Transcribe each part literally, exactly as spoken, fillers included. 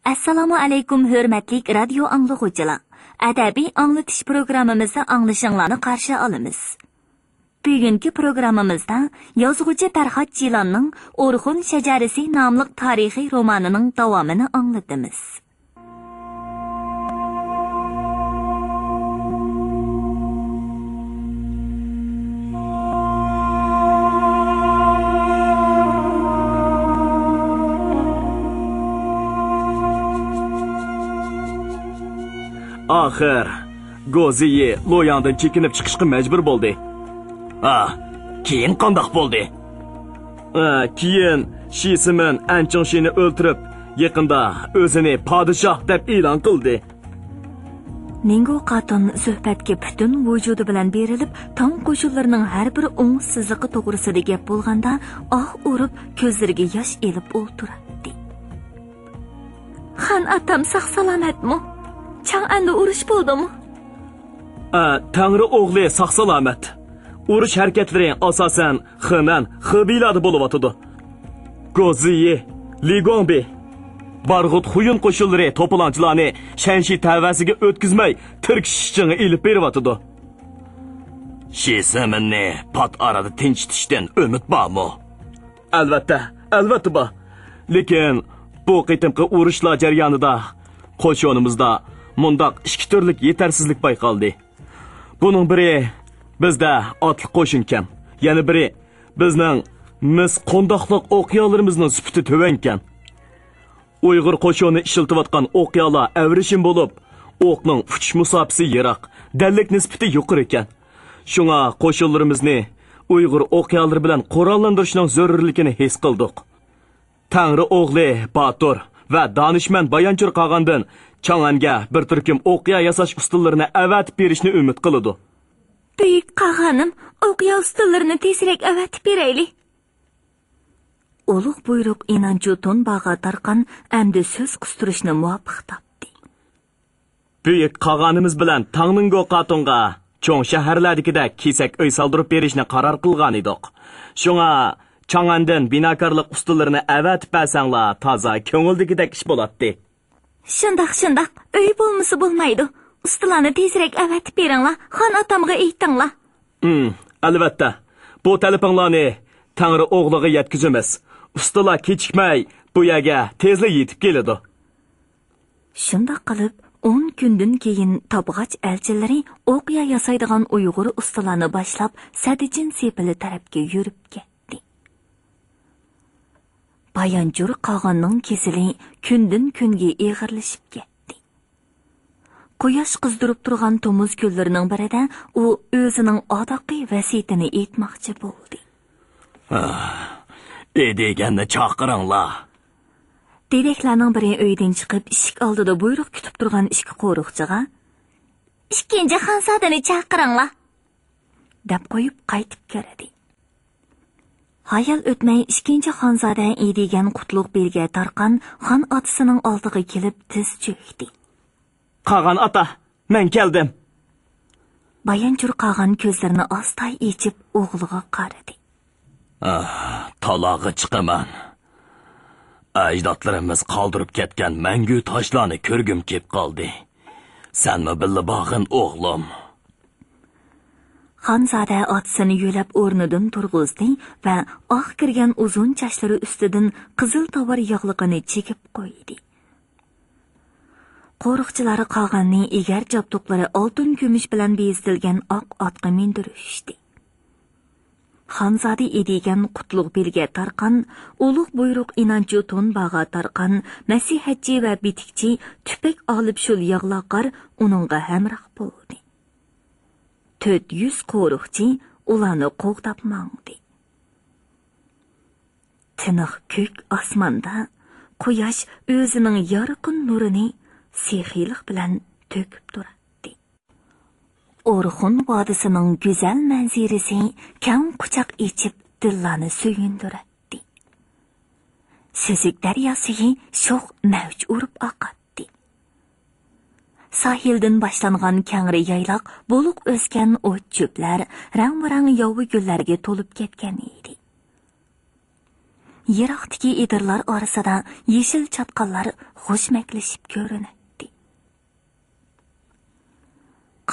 ئەسسالامۇ ئەلەيكۇم، ھۆرمەتلىك رادىيو ئاڭلىغۇچىلار! ئەدەبىي ئاڭلىتىش پروگراممىمىزدا ئاڭلىشىڭلارنى قارشى ئالىمىز. بۈگۈنكى پروگراممىمىزدا يازغۇچى پەرھات جىلاننىڭ ئورخۇن شەجەرىسى ناملىق تارىخىي رومانىنىڭ داۋامىنى ئاڭلىتىمىز. ئاخىر، گوزىيى لوياڭدىن چېكىنىپ چىقىشقا مەجبۇر بولدى. ھا، كېيىن قانداق بولدى؟ ھە، كېيىن شى سىمىن ئەن چىڭشىنى ئۆلتۈرۈپ، يېقىندا ئۆزىنى پادىشاھ دەپ ئېلان قىلدى. نىڭگو قاتۇن سۆھبەتكە پۈتۈن ۋۇجۇدى بىلەن بېرىلىپ، تاڭ قوشۇنلىرىنىڭ ھەر بىر ئوڭۇشسىزلىقى توغرىسىدا گەپ بولغاندا، ئاھ ئۇرۇپ، كۆزلىرىگە ياش ئېلىپ ئولتۇراتتى. خان ئاتام ساق-سالامەتمۇ؟ چاڭئەندە ئۇرۇش بولدىمۇ؟ ئە، تەڭرى ئوغلى ساق-سالامەت. ئۇرۇش ھەرىكەتلىرى ئاساسەن خېنەن، خېبېيلاردا بولۇۋاتىدۇ. گوزىيى، لىگۇاڭبېي، بارغۇت خۇيۇن قوشۇنلىرى توپىلاڭچىلارنى شەنشى تەۋەسىگە ئۆتكۈزمەي، تىركىشىش جېڭى ئېلىپ بېرىۋاتىدۇ. شى سىمىننى پات ئارىدا تىنچىتىشتىن ئۈمىد بارمۇ؟ ئەلۋەتتە، ئەلۋەتتە بار. لېكىن بۇ قېتىمقى ئۇرۇشلار جەريانىدا قوشۇنىمىزدا مۇنداق ئىككى تۈرلۈك يېتەرسىزلىك بايقالدى. بۇنىڭ بىرى بىزدە ئاتلىق قوشۇنكەن، يەنە بىرى بىزنىڭ مىس قونداقلىق ئوقيالىرىمىزنىڭ سۈپىتى تۆۋەنكەن. ئۇيغۇر قوشۇنى ئىشلىتىۋاتقان ئوقيالار ئەۋرىشىم بولۇپ، ئوقنىڭ ئۇچۇش مۇساپىسى يىراق، دەللىك نىسبىتى يۇقىرىكەن. شۇڭا قوشۇنلىرىمىزنى ئۇيغۇر ئوقيالىرى بىلەن قوراللاندۇرۇشنىڭ زۆرۈرلۈكىنى ھېس قىلدۇق. تەڭرى ئوغلى باتۇر ۋە دانىشمەن بايانچۇر قاغاندىن چاڭئەنگە بىر تۈركۈم ئوقيا ياساش ئۇستىلىرىنى ئەۋەتىپ بېرىشنى ئۈمىد قىلىدۇ. بۈيۈك قاغانىم، ئوقيا ئۇستىلىرىنى تېزرەك ئەۋەتىپ بېرەيلى. ئۇلۇغ بۇيرۇق ئىنانچۇ تونباغا تارقان ئەمدى سۆز قىستۇرۇشنى مۇۋاپىق تاپتى. بۈيۈك قاغانىمىز بىلەن تاڭنىڭگو قاتۇنغا چوڭ شەھەرلەردىكىدەك كېسەك ئۆي سالدۇرۇپ بېرىشنى قارار قىلغانىدۇق. شۇڭا چاڭئەندىن بىناكارلىق ئۇستىلىرىنى ئەۋەتىپ بەرسەڭلار تازا كۆڭۈلدىكىدەك ئىش بولاتتى. شۇنداق، شۇنداق. ئۆي بولمىسا بولمايدۇ. ئۇستىلارنى تېزرەك ئەۋەتىپ بېرىڭلار. خان ئاتامغا ئېيتىڭلار. ھىم، ئەلۋەتتە. بۇ تەلىپىڭلارنى تەڭرى ئوغلىغا يەتكۈزىمىز. ئۇستىلار كېچىكمەي بۇ يەرگە تېزلا يېتىپ كېلىدۇ. شۇنداق قىلىپ، ئون كۈندىن كېيىن تابغاچ ئەلچىلىرى ئوقيا ياسايدىغان ئۇيغۇر ئۇستىلارنى باشلاپ، سەددىچىن سېپىلى تەرەپكە يۈرۈپ كەتتى. بايانچۇر قاغاننىڭ كېسىلى كۈندىن كۈنگە ئېغىرلىشىپ كەتتى. قۇياش قىزدۇرۇپ تۇرغان تومۇز كۈنلىرىنىڭ بىرىدە ئۇ ئۆزىنىڭ ئاداققى ۋەسىيىتىنى ئېيتماقچى بولدى. ئىدىگەننى چاقىرىڭلار. دېدەكلەرنىڭ بىرى ئۆيدىن چىقىپ، ئىشىك ئالدىدا بۇيرۇق كۈتۈپ تۇرغان ئىككى قورۇقچىغا، ئىككىنچى خانزادىنى چاقىرىڭلار، دەپ قويۇپ قايتىپ كىردى. ھايال ئۆتمەي ئىككىنچى خانزادە ئىدىگەن قۇتلۇق بېلگە تارقان خان ئاتىسىنىڭ ئالدىغا كېلىپ تىز چۆكتى. قاغان ئاتا، مەن كەلدىم. بايانچۇر قاغان كۆزلىرىنى ئاستا ئېچىپ ئوغلىغا قارىدى. ئاھ، تالاغا چىقىمەن. ئەجدادلىرىمىز قالدۇرۇپ كەتكەن مەڭگۈ تاشلارنى كۆرگۈم كېلىپ قالدى. سەنمۇ بىللە بارغىن، ئوغلۇم. خانزادە ئاتىسىنى يۆلەپ ئورنىدىن تۇرغۇزدى ۋە ئاق كىرگەن ئۇزۇن چاچلىرى ئۈستىدىن قىزىل تاۋار ياغلىقىنى چېكىپ قويدى. قورۇقچىلار قاغاننى ئېگەر جابدۇقلىرى ئالتۇن كۈمۈش بىلەن بېزىتىلگەن ئاق ئاتقا مىندۈرۈشتى. خانزادە ئىدىگەن قۇتلۇق بېلگە تارقان، ئۇلۇغ بۇيرۇق ئىنانچۇ تونباغا تارقان، مەسىھەتچى ۋە بىتىكچى تۈپەك ئالىپ شۇل ياغلاقار ئۇنىڭغا ھەمراھ بولدى. تۆت يۈز قورۇقچى ئۇلارنى قوغداپ ماڭدى. تىنىق كۆك ئاسماندا قۇياش ئۆزىنىڭ يارقىن نۇرىنى سېخىيلىق بىلەن تۆكۈپ تۇراتتى. ئورخۇن ۋادىسىنىڭ گۈزەل مەنزىرىسى كەڭ قۇچاق ئېچىپ، دىللارنى سۆيۈندۈرەتتى. سۈزۈك دەريا سۈيى شوخ مەۋج ئۇرۇپ ئاقاتتى. ساھىلدىن باشلانغان كەڭرى يايلاق، بولۇق ئۆسكەن ئوت-چۆپلەر، رەڭ-بەرەڭ ياۋا گۈللەرگە تولۇپ كەتكەن ئىدى. يىراقتىكى ئېدىرلار ئارىسىدا يېشىل چاتقاللار خۇشمەكلىشىپ كۆرۈنەتتى.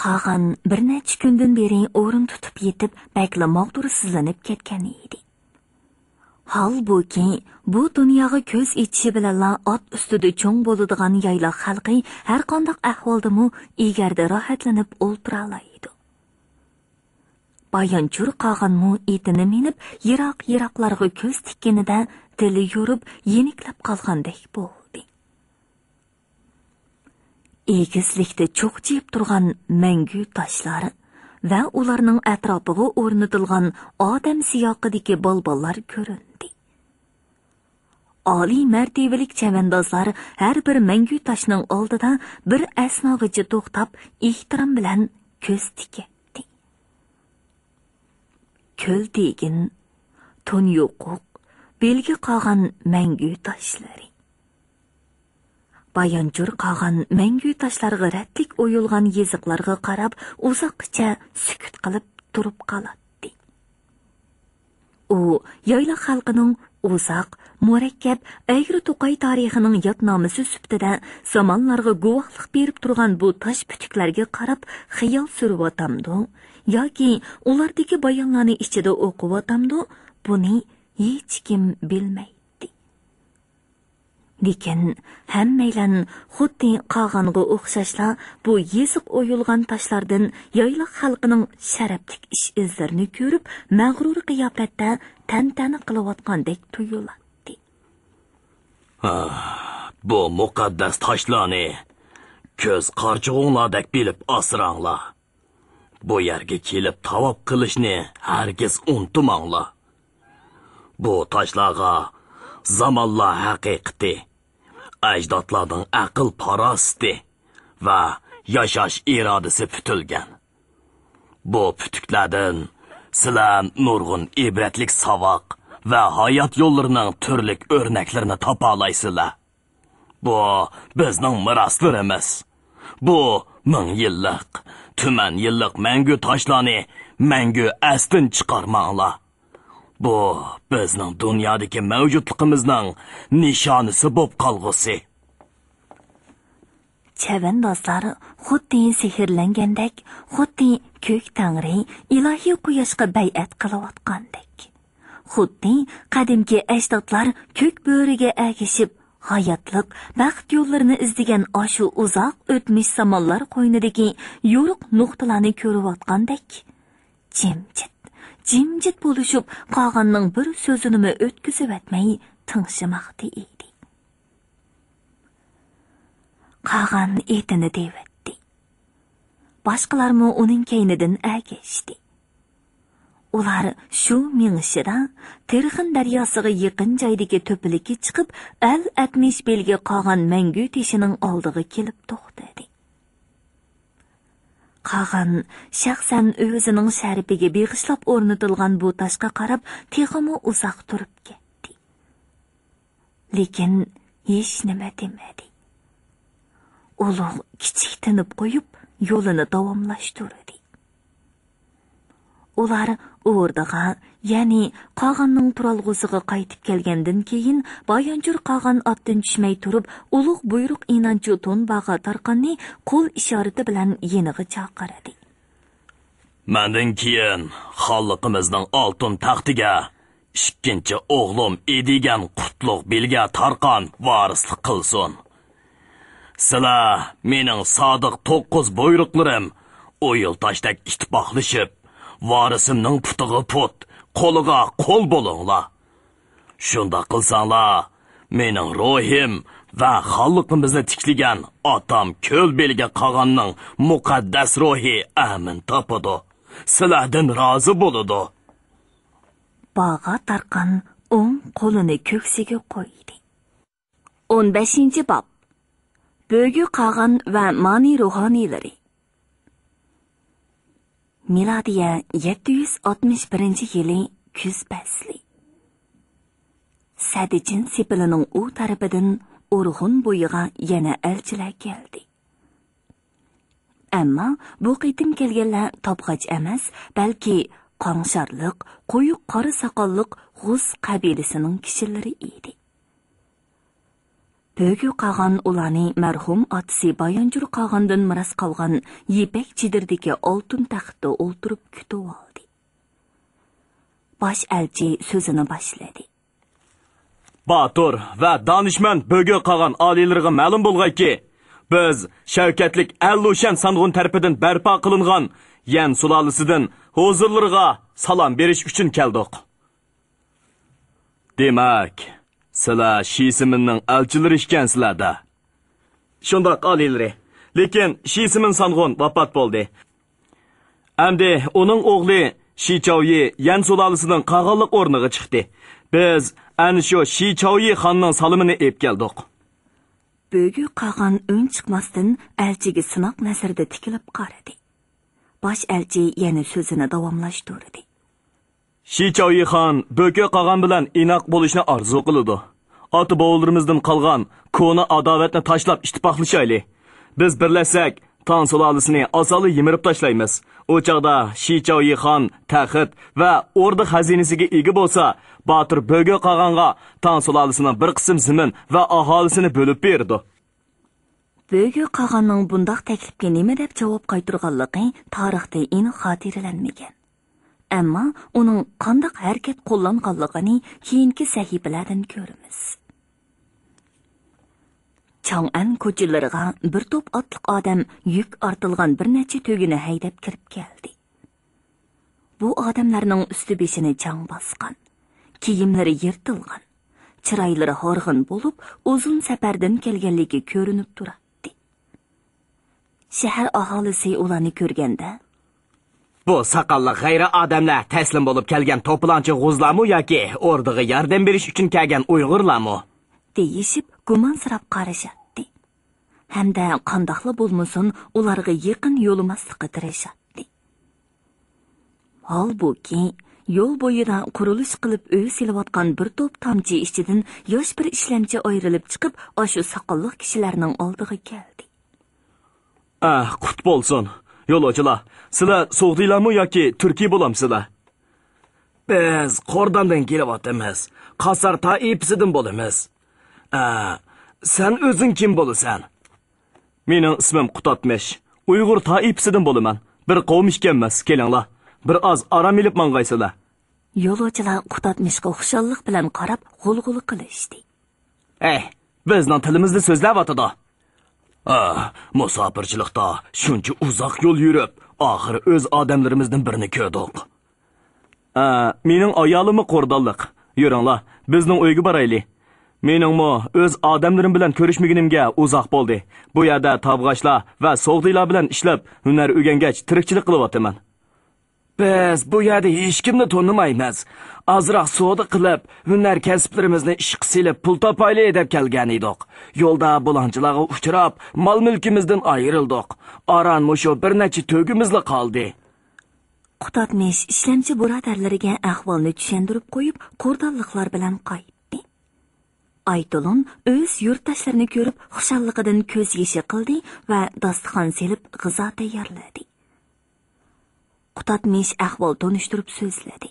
قاغان بىر نەچچە كۈندىن بېرى ئورۇن تۇتۇپ يېتىپ، بەكلا ماغدۇرسىزلىنىپ كەتكەن ئىدى. ھالبۇكى، بۇ دۇنياغا كۆز ئېچىشى بىلەنلا ئات ئۈستىدە چوڭ بولىدىغان يايلاق خەلقى ھەرقانداق ئەھۋالدىمۇ ئېگەردە راھەتلىنىپ ئولتۇرالايدۇ. بايانچۇر قاغانمۇ ئېتىنى مىنىپ، يىراق-يىراقلارغا كۆز تىككىنىدە دىلى يورۇپ، يېنىكلەپ قالغاندەك بولدى. ئېگىزلىكتە چوقچىيىپ تۇرغان مەڭگۈ تاشلار ۋە ئۇلارنىڭ ئەتراپىغا ئورنىتىلغان ئادەم سىياقىدىكى بالباللار كۆرۈندى. ئالىي مەرتىۋىلىك چەۋەندازلار ھەر بىر مەڭگۈ تاشنىڭ ئالدىدا بىر ئەسناغىچە توختاپ، ئېھتىرام بىلەن كۆز تىكەتتى. كۆل دېگىن، تون يوقۇق، بىلگە قاغان مەڭگۈ تاشلىرى. بايانچۇر قاغان مەڭگۈ تاشلارغا رەتلىك ئويۇلغان يېزىقلارغا قاراپ، ئۇزاققىچە سۈكۈت قىلىپ تۇرۇپ قالاتتى. ئۇ يايلاق خەلقىنىڭ ئۇزاق، مۇرەككەپ، ئەگرى توقاي تارىخىنىڭ يادنامىسى سۈپىتىدە زامانلارغا گۇۋاھلىق بېرىپ تۇرغان بۇ تاش پۈتۈكلەرگە قاراپ خىيال سۈرۈۋاتامدۇ ياكى ئۇلاردىكى بايانلارنى ئىچىدە ئوقۇۋاتامدۇ، بۇنى ھېچكىم بىلمەيتتى. لېكىن ھەممەيلەن خۇددى قاغانغا ئوخشاشلا بۇ يېزىق ئويۇلغان تاشلاردىن يايلاق خەلقىنىڭ شەرەپلىك ئىش-ئىزلىرىنى كۆرۈپ، مەغرۇر قىياپەتتە تەنتەنە قىلىۋاتقاندەك تۇيۇلاتتى. ئاھ، بۇ مۇقەددەس تاشلارنى كۆز قارىچۇغۇڭلاردەك بىلىپ ئاسراڭلار. بۇ يەرگە كېلىپ تاۋاپ قىلىشنى ھەرگىز ئۇنتۇماڭلار. بۇ تاشلارغا زامانلار ھەقىقىتى، ئەجدادلارنىڭ ئەقىل-پاراسىتى ۋە ياشاش ئىرادىسى پۈتۈلگەن. بۇ پۈتۈكلەردىن سىلەر نۇرغۇن ئىبرەتلىك ساۋاق ۋە ھايات يوللىرىنىڭ تۈرلۈك ئۆرنەكلىرىنى تاپالايسىلەر. بۇ بىزنىڭ مىراسلىرىمىز. بۇ مىڭ يىللىق، تۈمەن يىللىق مەڭگۈ تاشلارنى مەڭگۈ ئەستىن چىقارماڭلار. بۇ بىزنىڭ دۇنيادىكى مەۋجۇتلۇقىمىزنىڭ نىشانىسى بوپ قالغۇسى. چەۋەندازلار خۇددى سېھىرلەنگەندەك، خۇددى كۆك تەڭرى، ئىلاھىي قۇياشقا بەيئەت قىلىۋاتقاندەك. خۇددى قەدىمكى ئەجدادلار كۆك بۆرىگە ئەگىشىپ، ھاياتلىق، بەخت يوللىرىنى ئىزدىگەن ئاشۇ ئۇزاق ئۆتمۈش زامانلار قوينىدىكى يورۇق نۇقتىلارنى كۆرۈۋاتقاندەك، جىمجىت، جىمجىت بولۇشۇپ، قاغاننىڭ بىر سۆزىنىمۇ ئۆتكۈزۈۋەتمەي تىڭشىماقتا ئىدى. قاغان ئېتىنى دېۋەتتى. باشقىلارمۇ ئۇنىڭ كەينىدىن ئەگەشتى. ئۇلار شۇ مېڭىشىدا تېرخىن دەرياسىغا يېقىن جايدىكى تۆپىلىككە چىقىپ، ئەل ئەتمىش بېلگە قاغان مەڭگۈ تېشىنىڭ ئالدىغا كېلىپ توختىدى. قاغان شەخسەن ئۆزىنىڭ شەرىپىگە بېغىشلاپ ئورنىتىلغان بۇ تاشقا قاراپ تېخىمۇ ئۇزاق تۇرۇپ كەتتى. لېكىن ھېچنېمە دېمىدى. ئۇلۇغ كىچىك تىنىپ قويۇپ، يولىنى داۋاملاشتۇردى. ئۇلار ئوردىغا، يەنى قاغاننىڭ تۇرالغۇسىغا قايتىپ كەلگەندىن كېيىن، بايانچۇر قاغان ئاتتىن چۈشمەي تۇرۇپ، ئۇلۇغ بۇيرۇق ئىنانچۇ تونباغا تارقاننى قول ئىشارىتى بىلەن يېنىغا چاقىردى. مەندىن كېيىن خانلىقىمىزنىڭ ئالتۇن تەختىگە ئىككىنچى ئوغلۇم ئىدىگەن قۇتلۇق بىلگە تارقان ۋارىسلىق قىلسۇن. سىلەر مېنىڭ سادىق توققۇز بۇيرۇقلىرىم ئويۇلتاشتەك ئىتتىپاقلىشىپ، ۋارىسىمنىڭ پۇتىغا پۇت، قولىغا قول بولۇڭلار. شۇنداق قىلساڭلار، مېنىڭ روھىم ۋە خانلىقىمىزنى تىكلىگەن ئاتام كۆل بېلىگە قاغاننىڭ مۇقەددەس روھى ئەمىن تاپىدۇ، سىلەردىن رازى بولىدۇ. باغا تارقان ئوڭ قولىنى كۆكسىگە قويدى. ئون بەشىنچى باب. بۆگۈ قاغان ۋە مانى روھانىيلىرى. مىلادىيە يەتتە يۈز ئاتمىش بىرىنچى يىلى كۈز پەسلى. سەددىچىن سېپىلىنىڭ ئۇ تەرىپىدىن ئورخۇن بويىغا يەنە ئەلچىلەر كەلدى. ئەمما بۇ قېتىم كەلگەنلەر تابغاچ ئەمەس، بەلكى قاڭشارلىق، قويۇق قارا ساقاللىق غۇز قەبىلىسىنىڭ كىشىلىرى ئىدى. بۆگۆ قاغان ئۇلارنى مەرھۇم ئاتىسى بايانجۇر قاغاندىن مىراس قالغان يىپەك چېدىردىكى ئالتۇن تەختتە ئولتۇرۇپ كۈتۈۋالدى. باش ئەلچى سۆزىنى باشلىدى. باتۇر ۋە دانىشمەن بۆگۆ قاغان ئالىيلىرىغا مەلۇم بولغايكى، بىز شەۋكەتلىك ئەللۇشەن سانغۇن تەرىپىدىن بەرپا قىلىنغان يەن سۇلالىسىدىن ھۇزۇرلىرىغا سالام بېرىش ئۈچۈن كەلدۇق. دېمەك، سىلەر شى سىمىننىڭ ئەلچىلىرى ئىكەنسىلەر-دە؟ شۇنداق، ئالىيلىرى. لېكىن شى سىمىن سانغۇن ۋاپات بولدى. ئەمدى ئۇنىڭ ئوغلى شى چاۋيى يەن سۇلالىسىنىڭ قاغانلىق ئورنىغا چىقتى. بىز ئەنە شۇ شى چاۋيى خاننىڭ سالىمىنى ئېلىپ كەلدۇق. بۆگۆ قاغان ئۈن چىقماستىن ئەلچىگە سىناق نەزىرىدە تىكىلىپ قارىدى. باش ئەلچى يەنە سۆزىنى داۋاملاشتۇردى. شى چاۋيى خان بۆگۆ قاغان بىلەن ئىناق بولۇشنى ئارزۇ قىلىدۇ. ئاتا-بوۋىلىرىمىزدىن قالغان كونا ئاداۋەتنى تاشلاپ ئىتتىپاقلىشايلى. بىز بىرلەشسەك، تاڭ سۇلالىسىنى ئاسانلا يىمىرىپ تاشلايمىز. ئۇ چاغدا شى چاۋيى خان تەخت ۋە ئوردا خەزىنىسىگە ئىگە بولسا، باتۇر بۆگۆ قاغانغا تاڭ سۇلالىسىنىڭ بىر قىسىم زېمىن ۋە ئاھالىسىنى بۆلۈپ بېرىدۇ. بۆگۆ قاغاننىڭ بۇنداق تەكلىپكە نېمە دەپ جاۋاب قايتۇرغانلىقى تارىختا ئېنىق خاتىرىلەنمىگەن. ئەمما ئۇنىڭ قانداق ھەرىكەت قوللانغانلىقىنى كېيىنكى سەھىپىلەردىن كۆرىمىز. چاڭئەن كوچىلىرىغا بىر توپ ئاتلىق ئادەم يۈك ئارتىلغان بىر نەچچە تۆگىنى ھەيدەپ كىرىپ كەلدى. بۇ ئادەملەرنىڭ ئۈستى بېشىنى چاڭ باسقان، كىيىملىرى يىرتىلغان، چىرايلىرى ھارغىن بولۇپ، ئۇزۇن سەپەردىن كەلگەنلىكى كۆرۈنۈپ تۇراتتى. شەھەر ئاھالىسى ئۇلارنى كۆرگەندە، بۇ ساقاللىق غەيرىي ئادەملەر تەسلىم بولۇپ كەلگەن توپىلاڭچى غۇزلارمۇ ياكى ئوردىغا ياردەم بېرىش ئۈچۈن كەلگەن ئۇيغۇرلارمۇ؟ دېيىشىپ گۇمانسىراپ قارىشاتتى. ھەمدە قانداقلا بولمىسۇن ئۇلارغا يېقىن يولىماسلىققا تىرىشاتتى. ھالبۇكى، يول بويىدا قۇرۇلۇش قىلىپ ئۆي سېلىۋاتقان بىر توپ تامچى ئىچىدىن ياش بىر ئىشلەمچى ئايرىلىپ چىقىپ، ئاشۇ ساقاللىق كىشىلەرنىڭ ئالدىغا كەلدى. ئەھ، قۇت بولسۇن. يولۇچىلار، سىلەر سوغدىلارمۇ ياكى تۈركىي بولامسىلەر؟ بىز قورداندىن كېلىۋاتىمىز. قاسار تائىپىسىدىن بولىمىز. ئە، سەن ئۆزۈڭ كىم بولىسەن؟ مېنىڭ ئىسمىم قۇتاتمىش. ئۇيغۇر تائىپىسىدىن بولىمەن. بىر قوۋم ئىكەنمىز، كېلىڭلار. بىر ئاز ئارام ئېلىپ ماڭغايسىلەر. يولۇچىلار قۇتاتمىشقا خۇشاللىق بىلەن قاراپ غۇلغۇلا قىلىشتى. ئەي، بىزنىڭ تىلىمىزدا سۆزلەۋاتىدۇ. ئا، مۇساپىرچىلىقتا شۇنچە ئۇزاق يول يۈرۈپ، ئاخىر ئۆز ئادەملىرىمىزدىن بىرىنى كۆردۇق. ئا، مېنىڭ ئايالىممۇ قوردانلىق. يۈرۈڭلار، بىزنىڭ ئۆيگە بارايلى. مېنىڭمۇ ئۆز ئادەملىرىم بىلەن كۆرۈشمىگىنىمگە ئۇزاق بولدى. بۇ يەردە تابغاچلار ۋە سوغدىلار بىلەن ئىشلەپ، ھۈنەر ئۆگەنگەچ، تىرىكچىلىك قىلىۋاتىمەن. بىز بۇ يەردە ھېچكىمنى تونۇمايمىز. ئازراق سودا قىلىپ، ھۈنەر كەسىپلىرىمىزنى ئىشقا سېلىپ، پۇل تاپايلى دەپ كەلگەن ئىدۇق. يولدا بۇلاڭچىلارغا ئۇچراپ، مال-مۈلكىمىزدىن ئايرىلدۇق. ئاران مۇشۇ بىر نەچچە تۆگىمىزلا قالدى. قۇتادمىش ئىشلەمچى بۇرادەرلىرىگە ئەھۋالنى چۈشەندۈرۈپ قويۇپ، قوردانلىقلار بىلەن قايتتى. ئايتۇلۇن ئۆز يۇرتداشلىرىنى كۆرۈپ، خۇشاللىقىدىن كۆز يېشى قىلدى ۋە داستىخان سېلىپ، غىزا تەييارلىدى. قۇتادمىش ئەھۋال تونۇشتۇرۇپ سۆزلىدى.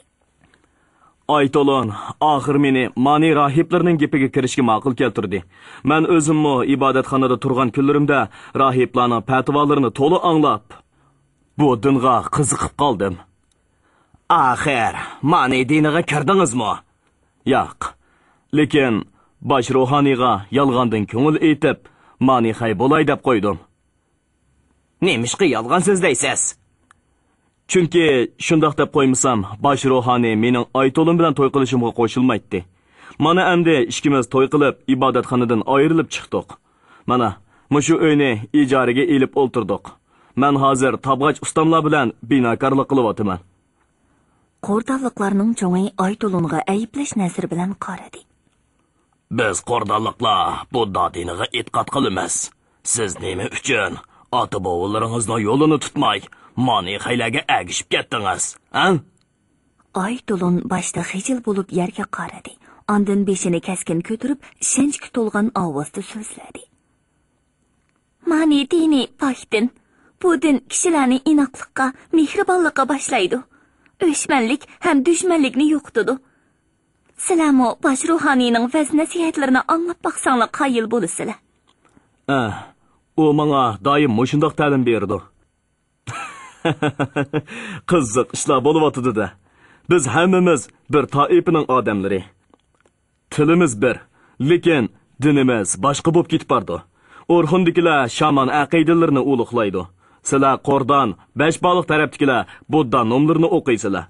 ئايتولۇن ئاخىر مېنى مانى راھىبلىرىنىڭ گېپىگە كىرىشكە ماقۇل كەلتۈردى. مەن ئۆزۈممۇ ئىبادەتخانىدا تۇرغان كۈنلىرىمدە راھىبلارنىڭ پەتىۋالىرىنى تولا ئاڭلاپ، بۇ دىنغا قىزىقىپ قالدىم. ئاخىر مانى دىنىغا كىردىڭىزمۇ؟ ياق. لېكىن باش روھانىيغا يالغاندىن كۆڭۈل ئېيتىپ، مانى خەي بولاي دەپ قويدۇم. نېمىشقا يالغان سۆزلەيسىز؟ چۈنكى شۇنداق دەپ قويمىسام، باش روھانىي مېنىڭ ئايتولۇن بىلەن توي قىلىشىمغا قوشۇلمايتتى. مانا ئەمدى ئىككىمىز توي قىلىپ، ئىبادەتخانىدىن ئايرىلىپ چىقتۇق. مانا، مۇشۇ ئۆينى ئىجارىگە ئېلىپ ئولتۇردۇق. مەن ھازىر تابغاچ ئۇستاملار بىلەن بىناكارلىق قىلىۋاتىمەن. قوردانلىقلارنىڭ چوڭى ئايتولۇنغا ئەيىبلەش نەزىرى بىلەن قارىدى. بىز قوردانلىقلار بۇددا دىنىغا ئېتىقاد قىلىمىز. سىز نېمە ئۈچۈن ئاتا-بوۋىلىرىڭىزنىڭ يولىنى تۇتماي، مانى خەيلەرگە ئەگىشىپ كەتتىڭىز، ھە؟ ئايتولۇن باشتا خىجىل بولۇپ يەرگە قارىدى. ئاندىن بېشىنى كەسكىن كۆتۈرۈپ، ئىشەنچكە تولغان ئاۋازدا سۆزلىدى. مانى دىنى پاك دىن. بۇ دىن كىشىلەرنى ئىناقلىققا، مېھرىبانلىققا باشلايدۇ. ئۆچمەنلىك ھەم دۈشمەنلىكنى يوقىتىدۇ. سىلەرمۇ باش روھانىينىڭ ۋەز-نەسىھەتلىرىنى ئاڭلاپ باقساڭلار قايىل بولىسىلەر. ئە، ئۇ ماڭا دائىم مۇشۇنداق تەلىم بېرىدۇ. قىزىق ئىشلار بولۇۋاتىدۇ-دە. بىز ھەممىمىز بىر تائىپىنىڭ ئادەملىرى. تىلىمىز بىر، لېكىن دىنىمىز باشقا بولۇپ كېتىپ بارىدۇ. ئورخۇندىكىلەر شامان ئەقىدىلىرىنى ئۇلۇغلايدۇ. سىلەر قوردان، بەشبالىق تەرەپتىكىلەر بۇددا نوملىرىنى ئوقۇيسىلەر.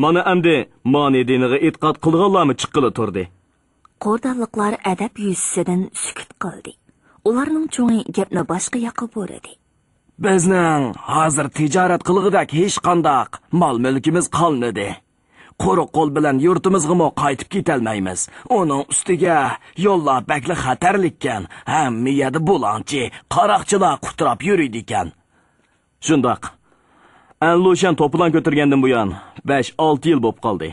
مانا ئەمدى مانى دىنىغا ئېتىقاد قىلغانلارمۇ چىققىلى تۇردى. قوردانلىقلار ئەدەپ يۈزىسىدىن سۈكۈت قىلدى. ئۇلارنىڭ چوڭى گەپنى باشقا ياققا بۇرىدى. بىزنىڭ ھازىر تىجارەت قىلغۇدەك ھېچقانداق مال-مۈلكىمىز قالمىدى. قۇرۇق قول بىلەن يۇرتىمىزغىمۇ قايتىپ كېتەلمەيمىز. ئۇنىڭ ئۈستىگە يوللار بەكلا خەتەرلىككەن، ھەممە يەردە بۇلاڭچى، قاراقچىلار قۇتراپ يۈرىدىكەن. شۇنداق. ئەنلۇشەن توپىلاڭ كۆتۈرگەندىن بۇيان بەش-ئالتە يىل بوپ قالدى.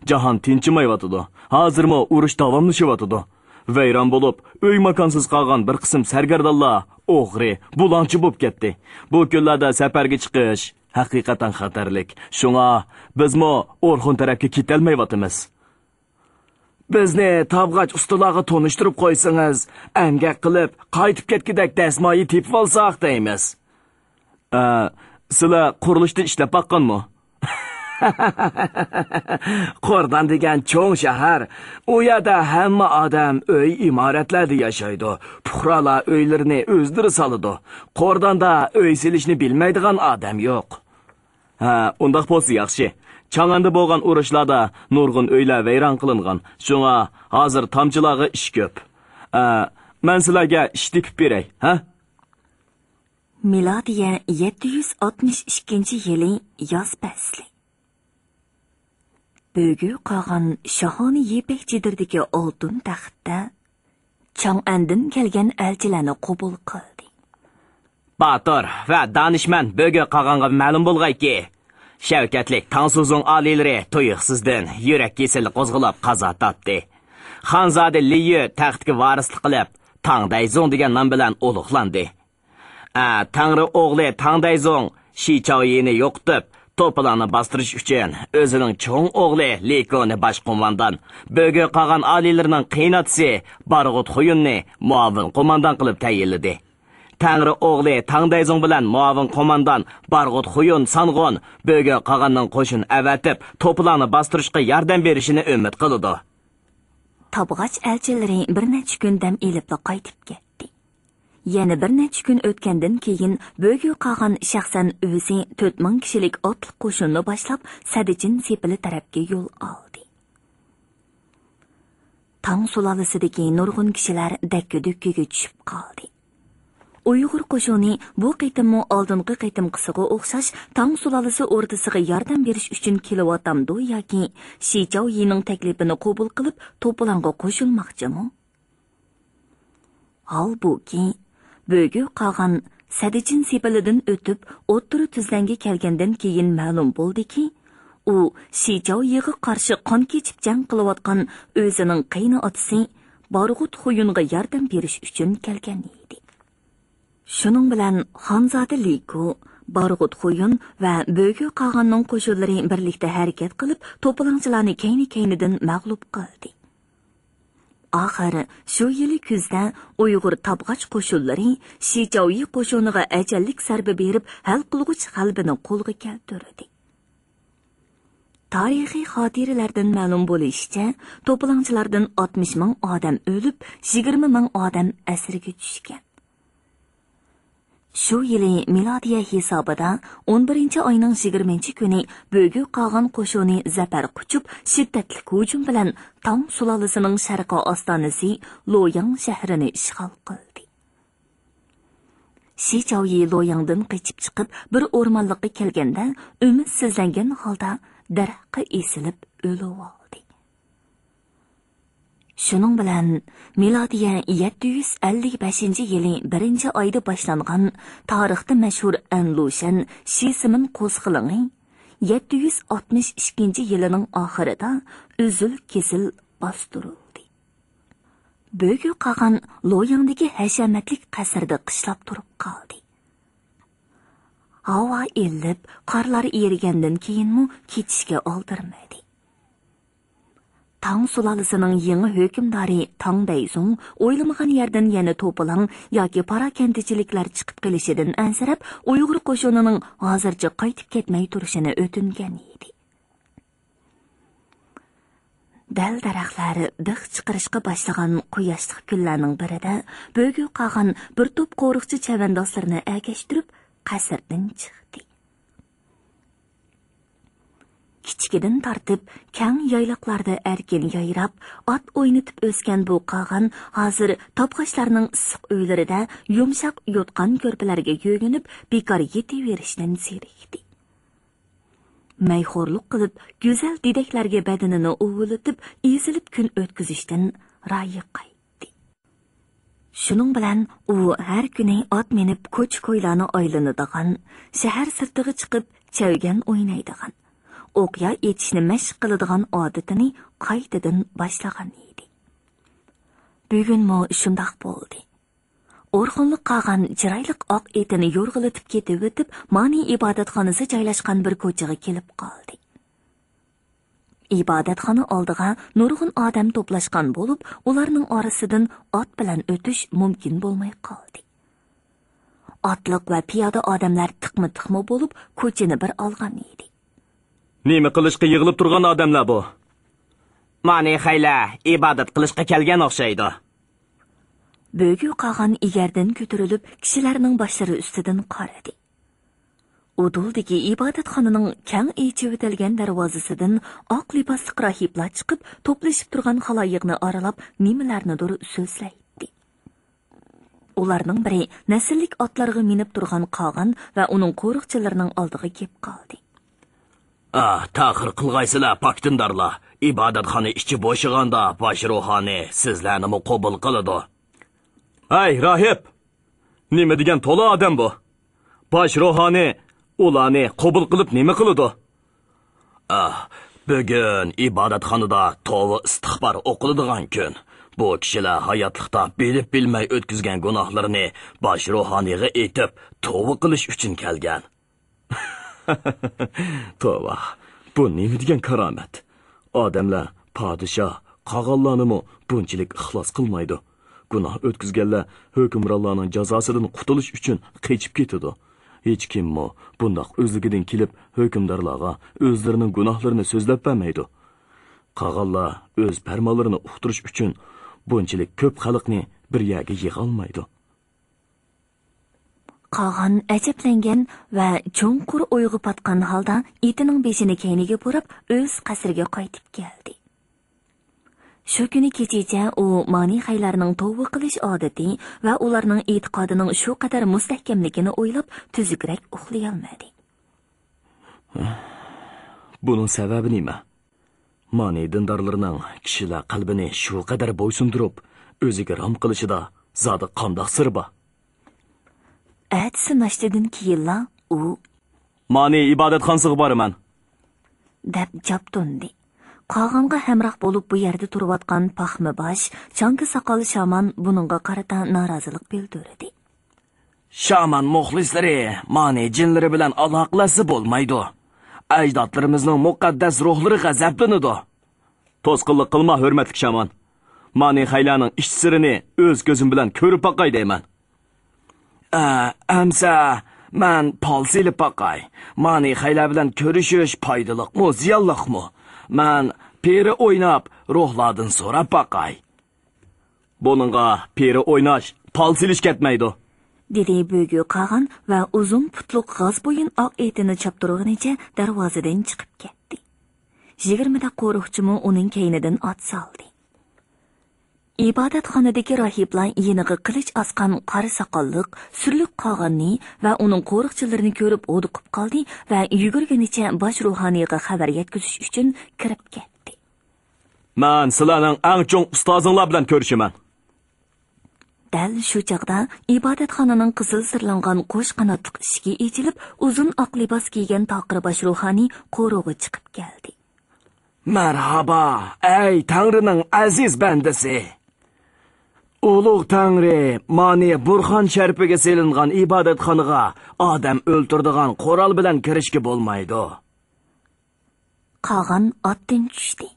جاھان تىنچىمايۋاتىدۇ. ھازىرمۇ ئۇرۇش داۋاملىشىۋاتىدۇ. ۋەيران بولۇپ، ئۆي-ماكانسىز قالغان بىر قىسىم سەرگەردانلار، ئوغرى، بۇلاڭچى بولۇپ كەتتى. بۇ كۈنلەردە سەپەرگە چىقىش ھەقىقەتەن خەتەرلىك. شۇڭا بىزمۇ ئورخۇن تەرەپكە كېتەلمەيۋاتىمىز. بىزنى تاۋغاچ ئۇستىلارغا تونۇشتۇرۇپ قويسىڭىز، ئەمگەك قىلىپ، قايتىپ كەتكۈدەك دەسمايە تېپىۋالساق دەيمىز. ئە، سىلەر قۇرۇلۇشتا ئىشلەپ باققانمۇ؟ قوردان دېگەن چوڭ شەھەر. ئۇ يەردە ھەممە ئادەم ئۆي ئىمارەتلەردە ياشايدۇ. پۇقرالار ئۆيلىرىنى ئۆزلىرى سالىدۇ. قورداندا ئۆي سېلىشنى بىلمەيدىغان ئادەم يوق. ھە، ئۇنداق بولسا ياخشى. چاڭئەندە بولغان ئۇرۇشلاردا نۇرغۇن ئۆيلەر ۋەيران قىلىنغان. شۇڭا ھازىر تامچىلارغا ئىش كۆپ. ئە، مەن سىلەرگە ئىش تېپىپ بېرەي، ھە؟ مىلادىيە يەتتە يۈز ئاتمىش ئىككىنچى يىلى ياز پەسلى. بۆگۈ قاغان شاھانە يىپەك چېدىردىكى ئالتۇن تەختتە چاڭئەندىن كەلگەن ئەلچىلەرنى قوبۇل قىلدى. باتۇر ۋە دانىشمەن بۆگۈ قاغانغا مەلۇم بولغايكى، شەۋكەتلىك تاڭسۇزۇڭ ئالىيلىرى تۇيۇقسىزدىن يۈرەك كېسىلى قوزغىلاپ قازا تاپتى. خانزادە لىيۈ تەختكە ۋارىسلىق قىلىپ، تاڭدەيزۇڭ دېگەن نام بىلەن ئۇلۇغلاندى. ئە، تەڭرى ئوغلى تاڭدەيزۇڭ شى چاۋيىنى يوقىتىپ، توپىلارنى باستۇرۇش ئۈچۈن ئۆزىنىڭ چوڭ ئوغلى لىكونى باش قوماندان، بۆگۈ قاغان ئالىيلىرىنىڭ قېيىنئاتىسى بارغۇت خۇيۇننى مۇئاۋىن قوماندان قىلىپ تەيىنلىدى. تەڭرى ئوغلى تاڭدەيزۇڭ بىلەن مۇئاۋىن قوماندان بارغۇت خۇيۇن سانغۇن بۆگۈ قاغاننىڭ قوشۇن ئەۋەتىپ، توپىلارنى باستۇرۇشقا ياردەم بېرىشىنى ئۈمىد قىلىدۇ. تابغاچ ئەلچىلىرى بىر نەچچە كۈن دەم ئېلىپلا قايتىپ كەتتى. يەنە بىر نەچچە كۈن ئۆتكەندىن كېيىن، بۆگۈ قاغان شەخسەن ئۆزى تۆت مىڭ كىشىلىك ئاتلىق قوشۇننى باشلاپ، سەدىچىن سېپىلى تەرەپكە يول ئالدى. تاڭ سۇلالىسىدىكى نۇرغۇن كىشىلەر دەككە-دۈككىگە چۈشۈپ قالدى. ئۇيغۇر قوشۇنى بۇ قېتىممۇ ئالدىنقى قېتىمقىسىغا ئوخشاش تاڭ سۇلالىسى ئوردىسىغا ياردەم بېرىش ئۈچۈن كېلىۋاتامدۇ ياكى شى چاۋيىنىڭ تەكلىپىنى قوبۇل قىلىپ، توپىلاڭغا قوشۇلماقچىمۇ؟ ھالبۇكى، بۆگۈ قاغان سەدىچىن سېپىلىدىن ئۆتۈپ، ئوتتۇرا تۈزلەڭگە كەلگەندىن كېيىن مەلۇم بولدىكى، ئۇ شى چاۋيىغا قارشى قان كېچىپ جەڭ قىلىۋاتقان ئۆزىنىڭ قېيىنئاتىسى بارغۇت خۇيۇنغا ياردەم بېرىش ئۈچۈن كەلگەن ئىدى. شۇنىڭ بىلەن خانزادە لىكۇ، بارغۇت خۇيۇن ۋە بۆگۈ قاغاننىڭ قوشۇنلىرى بىرلىكتە ھەرىكەت قىلىپ، توپىلاڭچىلارنى كەينى-كەينىدىن مەغلۇپ قىلدى. ئاخىر شۇ يىلى كۈزدە ئۇيغۇر تابغاچ قوشۇنلىرى شى چاۋيى قوشۇنىغا ئەجەللىك زەربە بېرىپ، ھەل قىلغۇچ غەلىبىنى قولغا كەلتۈردى. تارىخىي خاتىرىلەردىن مەلۇم بولۇشىچە، توپىلاڭچىلاردىن ئاتمىش مىڭ ئادەم ئۆلۈپ، يىگىرمە مىڭ ئادەم ئەسىرگە چۈشكەن. شۇ يىلى مىلادىيە ھېسابىدا ئون بىرىنچى ئاينىڭ يىگىرمىنچى كۈنى بۆگۈ قاغان قوشۇنى زەپەر قۇچۇپ، شىددەتلىك ھۇجۇم بىلەن تاڭ سۇلالىسىنىڭ شەرقىي ئاستانىسى لوياڭ شەھىرىنى ئىشغال قىلدى. شى چاۋيى لوياڭدىن قېچىپ چىقىپ، بىر ئورمانلىققا كەلگەندە، ئۈمىدسىزلەنگەن ھالدا دەرەخكە ئېسىلىپ ئۆلۈۋالدى. شۇنىڭ بىلەن، مىلادىيە يەتتە يۈز ئەللىك بەشىنچى يىلى بىرىنچى ئايدا باشلانغان تارىختا مەشھۇر ئەنلۇشەن شىسىمىن قوزغىلىڭى يەتتە يۈز ئاتمىش ئىككىنچى يىلىنىڭ ئاخىرىدا ئۈزۈل-كېسىل باستۇرۇلدى. بۆگۈ قاغان لوياڭدىكى ھەشەمەتلىك قەسىردە قىشلاپ تۇرۇپ قالدى. ھاۋا ئىللىپ، قارلار ئېرىگەندىن كېيىنمۇ كېتىشكە ئالدىرىمىدى. تاڭ سۇلالىسىنىڭ يېڭى ھۆكۈمدارى تاڭ بەيزۇڭ ئويلىمىغان يەردىن يەنە توپىلاڭ ياكى پاراكەندىچىلىكلەر چىقىپ قېلىشىدىن ئەنسىرەپ، ئۇيغۇر قوشۇنىنىڭ ھازىرچە قايتىپ كەتمەي تۇرۇشىنى ئۆتۈنگەن ئىدى. دەل-دەرەخلەر بىخ چىقىرىشقا باشلىغان قۇياشلىق كۈنلەرنىڭ بىرىدە، بۆگۈ قاغان بىر توپ قورۇقچى چەۋەندازلىرىنى ئەگەشتۈرۈپ، قەسىردىن چىقتى. كىچىكىدىن تارتىپ، كەڭ يايلاقلاردا ئەركىن يايراپ، ئات ئوينىتىپ ئۆسكەن بۇ قاغان ھازىر تاپقاچلارنىڭ ئىسسىق ئۆيلىرىدە يۇمشاق يوتقان-كۆرپىلەرگە يۆگىنىپ، بىكار يېتىۋېرىشتىن زېرىكتى. مەيخورلۇق قىلىپ، گۈزەل دېدەكلەرگە بەدىنىنى ئۇۋۇلىتىپ، ئېزىلىپ كۈن ئۆتكۈزۈشتىن رايى قايتتى. شۇنىڭ بىلەن ئۇ ھەر كۈنى ئات مىنىپ، كوچا-كويلارنى ئايلىنىدىغان، شەھەر سىرتىغا چىقىپ، چەۋگەن ئوينايدىغان، ئوقيا ئېتىشنى مەشىق قىلىدىغان ئادىتىنى قايتىدىن باشلىغان ئىدى. بۈگۈنمۇ شۇنداق بولدى. ئورخۇنلۇق قاغان چىرايلىق ئاق ئېتىنى يورغىلىتىپ كېتىۋېتىپ، مانى ئىبادەتخانىسى جايلاشقان بىر كوچىغا كېلىپ قالدى. ئىبادەتخانا ئالدىغا نۇرغۇن ئادەم توپلاشقان بولۇپ، ئۇلارنىڭ ئارىسىدىن ئات بىلەن ئۆتۈش مۇمكىن بولماي قالدى. ئاتلىق ۋە پىيادە ئادەملەر تىقمۇ تىقمۇ بولۇپ، كوچىنى بىر ئالغان ئىدى. نېمە قىلىشقا يىغىلىپ تۇرغان ئادەملەر بۇ؟ مانى خەيلە ئىبادەت قىلىشقا كەلگەن ئوخشايدۇ. بۆگۈ قاغان ئېگەردىن كۆتۈرۈلۈپ، كىشىلەرنىڭ باشلىرى ئۈستىدىن قارىدى. ئۇدۇلدىكى ئىبادەتخانىنىڭ كەڭ ئېچىۋېتىلگەن دەرۋازىسىدىن ئاق لىباسلىق راھىبلار چىقىپ، توپلىشىپ تۇرغان خالايىقنى ئارىلاپ، نېمىلەرنىدۇر سۆزلەيتتى. ئۇلارنىڭ بىرى نەسىللىك ئاتلارغا مىنىپ تۇرغان قاغان ۋە ئۇنىڭ قورۇقچىلىرىنىڭ ئالدىغا كېلىپ قالدى. ئاھ، تەخىر قىلغايسىلەر، پاك دىندارلار! ئىبادەتخانا ئىچى بوشىغاندا، باش روھانىي سىزلەرنىمۇ قوبۇل قىلىدۇ. ھەي، راھىب! نېمە دېگەن تولا ئادەم بۇ؟ باش روھانىي ئۇلارنى قوبۇل قىلىپ نېمە قىلىدۇ؟ ئاھ، بۈگۈن ئىبادەتخانىدا توۋا ئىستىغپار ئوقۇلىدىغان كۈن. بۇ كىشىلەر ھاياتلىقتا بىلىپ بىلمەي ئۆتكۈزگەن گۇناھلىرىنى باش روھانىيغا ئېيتىپ، توۋا قىلىش ئۈچۈن كەلگەن. توۋا، بۇ نېمە دېگەن كارامەت؟ ئادەملەر پادىشاھ، قاغانلارنىمۇ بۇنچىلىك ئىخلاس قىلمايدۇ. گۇناھ ئۆتكۈزگەنلەر ھۆكۈمرانلارنىڭ جازاسىدىن قۇتۇلۇش ئۈچۈن قېچىپ كېتىدۇ. ھېچكىممۇ بۇنداق ئۆزلۈكىدىن كېلىپ ھۆكۈمدارلارغا ئۆزلىرىنىڭ گۇناھلىرىنى سۆزلەپ بەرمەيدۇ. قاغانلار ئۆز پەرمانلىرىنى ئۇقتۇرۇش ئۈچۈن بۇنچىلىك كۆپ خەلقنى بىر يەرگە يىغالمايدۇ. قاغان ئەجەبلەنگەن ۋە چوڭقۇر ئويغا پاتقان ھالدا ئېتىنىڭ بېشىنى كەينىگە بۇراپ، ئۆز قەسرىگە قايتىپ كەلدى. شۇ كۈنى كېچىچە ئۇ مانىخەيلەرنىڭ توۋا قىلىش ئادىتى ۋە ئۇلارنىڭ ئېتىقادىنىڭ شۇ قەدەر مۇستەھكەملىكىنى ئويلاپ، تۈزۈكرەك ئۇخلىيالمىدى. بۇنىڭ سەۋەبى نېمە؟ مانى دىندارلىرىنىڭ كىشىلەر قەلبىنى شۇ قەدەر بويسۇندۇرۇپ، ئۆزىگە رام قىلىشىدا زادى قانداق سىر بار؟ ئەتىسى ناشتىدىن كېيىنلا ئۇ، مانى ئىبادەتخانىسىغا بارىمەن، دەپ جابدۇندى. قاغانغا ھەمراھ بولۇپ بۇ يەردە تۇرۇۋاتقان پاخمىباش، چاڭگا ساقال شامان بۇنىڭغا قارىتا نارازىلىق بىلدۈردى. شامان مۇخلىسلىرى مانى جىنلىرى بىلەن ئالاقىلەشسە بولمايدۇ. ئەجدادلىرىمىزنىڭ مۇقەددەس روھلىرى غەزەپلىنىدۇ. توسقۇنلۇق قىلما، ھۆرمەتلىك شامان. مانى خەيلەرنىڭ ئىچ سىرىنى ئۆز كۆزۈم بىلەن كۆرۈپ باقاي دەيمەن. ئە، ئەمسە مەن پال سېلىپ باقاي. مانى خەيلەر بىلەن كۆرۈشۈش پايدىلىقمۇ، زىيانلىقمۇ؟ مەن پېرى ئويناپ، روھلاردىن سوراپ باقاي. بۇنىڭغا پېرى ئويناش، پال سېلىش كەتمەيدۇ، دېدى بۆگۈ قاغان ۋە ئۇزۇن پۇتلۇق غازبويۇن ئاق ئېتىنى چاپتۇرغىنىچە دەرۋازىدىن چىقىپ كەتتى. يىگىرمىدە قورۇقچىمۇ ئۇنىڭ كەينىدىن ئات سالدى. ئىبادەتخانىدىكى راھىبلار يېنىغا قىلىچ ئاسقان قارا ساقاللىق، سۈرلۈك قاغاننى ۋە ئۇنىڭ قورۇقچىلىرىنى كۆرۈپ ھودۇقۇپ قالدى ۋە يۈگۈرگىنىچە باش روھانىيغا خەۋەر يەتكۈزۈش ئۈچۈن كىرىپ كەتتى. مەن سىلەرنىڭ ئەڭ چوڭ ئۇستازىڭلار بىلەن كۆرۈشىمەن، دەل شۇ چاغدا ئىبادەتخانىنىڭ قىزىل سىرلانغان قوش قاناتلىق ئىشىكى ئېچىلىپ، ئۇزۇن ئاق لىباس كىيگەن تاقىر باش روھانىي قورۇغا چىقىپ كەلدى. مەرھابا، ئەي تەڭرىنىڭ ئەزىز بەندىسى! ئۇلۇغ تەڭرى مانى بۇرخان شەرىپىگە سېلىنغان ئىبادەتخانىغا ئادەم ئۆلتۈرىدىغان قورال بىلەن كىرىشكە بولمايدۇ. قاغان ئاتتىن چۈشتى.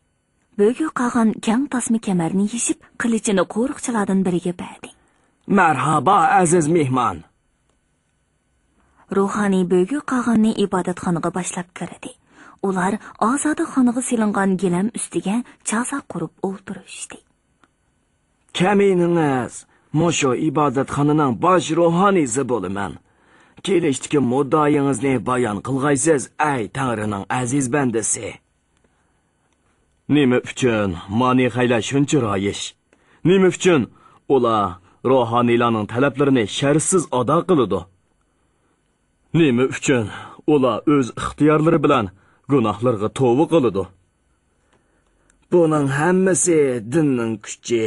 بۆگۈ قاغان كەڭ تاسما كەمەرنى يېشىپ، قىلىچىنى قورۇقچىلاردىن بىرىگە بەردى. مەرھابا، ئەزىز مېھمان! روھانىي بۆگۈ قاغاننى ئىبادەتخانىغا باشلاپ كىردى. ئۇلار ئازادىخانىغا سېلىنغان گىلەم ئۈستىگە چازا قۇرۇپ ئولتۇرۇشتى. كەمىنىڭىز مۇشۇ ئىبادەتخانىنىڭ باش روھانىيسى بولىمەن. كېلىشتىكى مۇددىئايىڭىزنى بايان قىلغايسىز، ئەي تەڭرىنىڭ ئەزىز بەندىسى! نېمە ئۈچۈن مانىخەيلەر شۇنچە رايىش؟ نېمە ئۈچۈن ئۇلار روھانىيلارنىڭ تەلەپلىرىنى شەرتسىز ئادا قىلىدۇ؟ نېمە ئۈچۈن ئۇلار ئۆز ئىختىيارلىرى بىلەن گۇناھلىرىغا توۋا قىلىدۇ؟ بۇنىڭ ھەممىسى دىننىڭ كۈچى.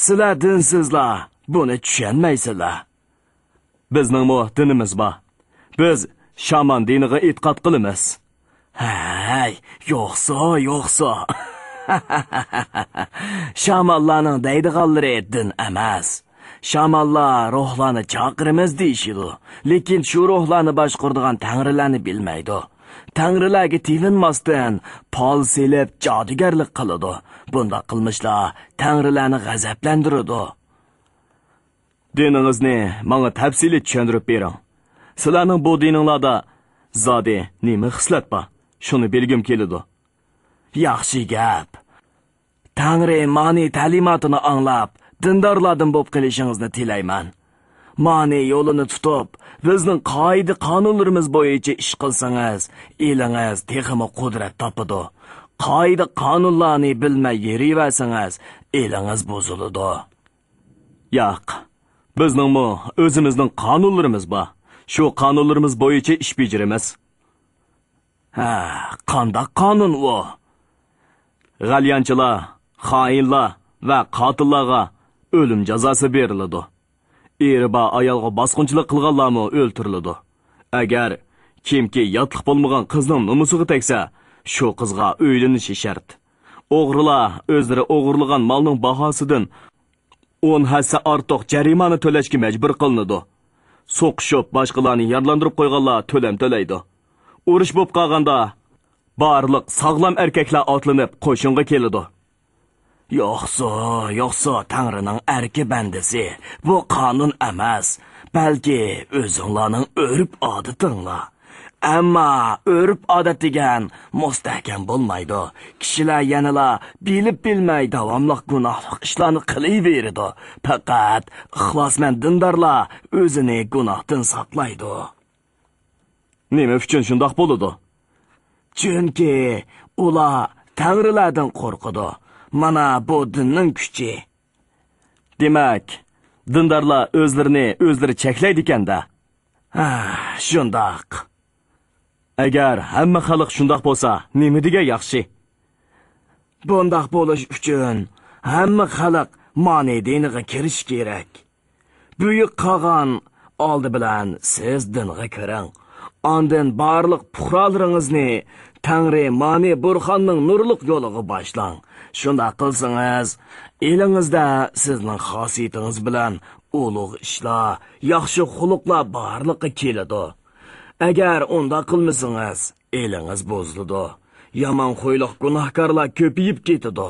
سىلەر دىنسىزلار بۇنى چۈشەنمەيسىلەر. بىزنىڭمۇ دىنىمىز بار. بىز شامان دىنىغا ئېتىقاد قىلىمىز. ھەي، يوقسۇ، يوقسۇ. شامانلارنىڭ دەيدىغانلىرى دىن ئەمەس. شامانلار روھلارنى چاقىرىمىز دېيىشىدۇ، لېكىن شۇ روھلارنى باشقۇرىدىغان تەڭرىلەرنى بىلمەيدۇ. تەڭرىلەرگە تېلىنماستىن پال سېلىپ جادۇگەرلىك قىلىدۇ. بۇنداق قىلمىشلار تەڭرىلەرنى غەزەپلەندۈرىدۇ. دىنىڭىزنى ماڭا تەپسىلىي چۈشەندۈرۈپ بېرىڭ. سىلەرنىڭ بۇ دىنىڭلاردا زادى نېمە خىسلەت بار؟ شۇنى بىلگۈم كېلىدۇ. ياخشى گەپ. تەڭرى مانى تەلىماتىنى ئاڭلاپ، دىندارلاردىن بولۇپ قېلىشىڭىزنى تىلەيمەن. مانى يولىنى تۇتۇپ، بىزنىڭ قائىدە-قانۇنلىرىمىز بويىچە ئىش قىلسىڭىز، ئېلىڭىز تېخىمۇ قۇدرەت تاپىدۇ. قائىدە-قانۇنلارنى بىلمەي يۈرۈۋەرسىڭىز، ئېلىڭىز بۇزۇلىدۇ. ياق، بىزنىڭمۇ ئۆزىمىزنىڭ قانۇنلىرىمىز بار. شۇ قانۇنلىرىمىز بويىچە ئىش بېجىرىمىز. ھە، قانداق قانۇن ئۇ؟ غەليانچىلار، خائىنلار ۋە قاتىللارغا ئۆلۈم جازاسى بېرىلىدۇ. ئېرى بار ئايالغا باسقۇنچىلىق قىلغانلارمۇ ئۆلتۈرۈلىدۇ. ئەگەر كىمكى ياتلىق بولمىغان قىزنىڭ نومۇسىغا تەگسە، شۇ قىزغا ئۆيلىنىشى شەرت. ئوغرىلار ئۆزلىرى ئوغرىلىغان مالنىڭ باھاسىدىن ئون ھەسسە ئارتۇق جەرىمانە تۆلەشكە مەجبۇر قىلىنىدۇ. سوقۇشۇپ، باشقىلارنى يارىلاندۇرۇپ قويغانلار تۆلەم تۆلەيدۇ. ئۇرۇش بولۇپ قالغاندا، بارلىق ساغلام ئەركەكلەر ئاتلىنىپ، قوشۇنغا كېلىدۇ. يوقسۇ، يوقسۇ، تەڭرىنىڭ ئەركە بەندىسى، بۇ قانۇن ئەمەس، بەلكى ئۆزۈڭلارنىڭ ئۆرپ-ئادىتىڭلار. ئەمما ئۆرپ-ئادەت دېگەن مۇستەھكەم بولمايدۇ. كىشىلەر يەنىلا بىلىپ-بىلمەي داۋاملىق گۇناھلىق ئىشلارنى قىلىۋېرىدۇ. پەقەت ئىخلاسمەن دىندارلار ئۆزىنى گۇناھتىن ساقلايدۇ. نېمە ئۈچۈن شۇنداق بولىدۇ؟ چۈنكى ئۇلار تەڭرىلەردىن قورقىدۇ. مانا بۇ دىننىڭ كۈچى. دېمەك، دىندارلار ئۆزلىرىنى ئۆزلىرى چەكلەيدىكەن-دە. ھە، شۇنداق. ئەگەر ھەممە خەلق شۇنداق بولسا، نېمە دېگەن ياخشى؟ بۇنداق بولۇش ئۈچۈن ھەممە خەلق مانى دىنىغا كىرىشى كېرەك. بۈيۈك قاغان، ئالدى بىلەن سىز دىنغا كىرىڭ. ئاندىن بارلىق پۇقرالىرىڭىزنى تەڭرى مانى بۇرخاننىڭ نۇرلۇق يولىغا باشلاڭ. شۇنداق قىلسىڭىز، ئېلىڭىزدە سىزنىڭ خاسىيىتىڭىز بىلەن ئۇلۇغ ئىشلار، ياخشى خۇلقلار بارلىققا كېلىدۇ. ئەگەر ئۇنداق قىلمىسىڭىز، ئېلىڭىز بۇزۇلىدۇ. يامان خۇيلۇق گۇناھكارلار كۆپىيىپ كېتىدۇ.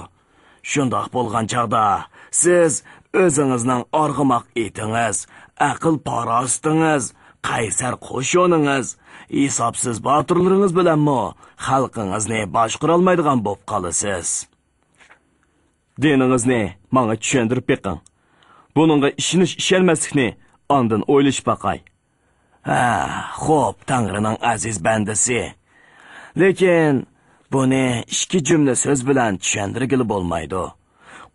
شۇنداق بولغان چاغدا سىز ئۆزىڭىزنىڭ ئارغىماق ئېتىڭىز، ئەقىل-پاراسىتىڭىز، قەيسەر قوشۇنىڭىز، ھېسابسىز باتۇرلىرىڭىز بىلەنمۇ خەلقىڭىزنى باشقۇرالمايدىغان بولۇپ قالىسىز. دىنىڭىزنى ماڭا چۈشەندۈرۈپ بېقىڭ. بۇنىڭغا ئىشىنىش-ئىشەنمەسلىكنى ئاندىن ئويلىشىپ باقاي. ھە، خوپ، تەڭرىنىڭ ئەزىز بەندىسى. لېكىن بۇنى ئىككى جۈملە سۆز بىلەن چۈشەندۈرگىلى بولمايدۇ.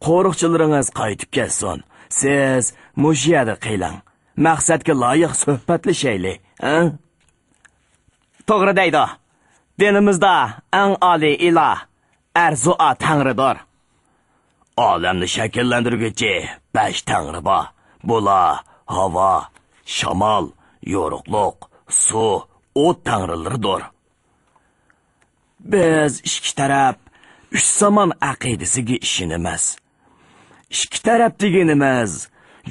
قورۇقچىلىرىڭىز قايتىپ كەتسۇن. سىز مۇشۇ يەردە قېلىڭ. مەقسەتكە لايىق سۆھبەتلىشەيلى، ھە؟ توغرا دەيدۇ. دىنىمىزدا ئەڭ ئالىي ئىلاھ ئەرزۇئا تەڭرىدۇر. ئالەمنى شەكىللەندۈرگۈچى بەش تەڭرى بار. بۇلار ھاۋا، شامال، يورۇقلۇق، سۇ، ئوت تەڭرىلىرىدۇر. بىز ئىككى تەرەپ ئۈچ زامان ئەقىدىسىگە ئىشىنىمىز. ئىككى تەرەپ دېگىنىمىز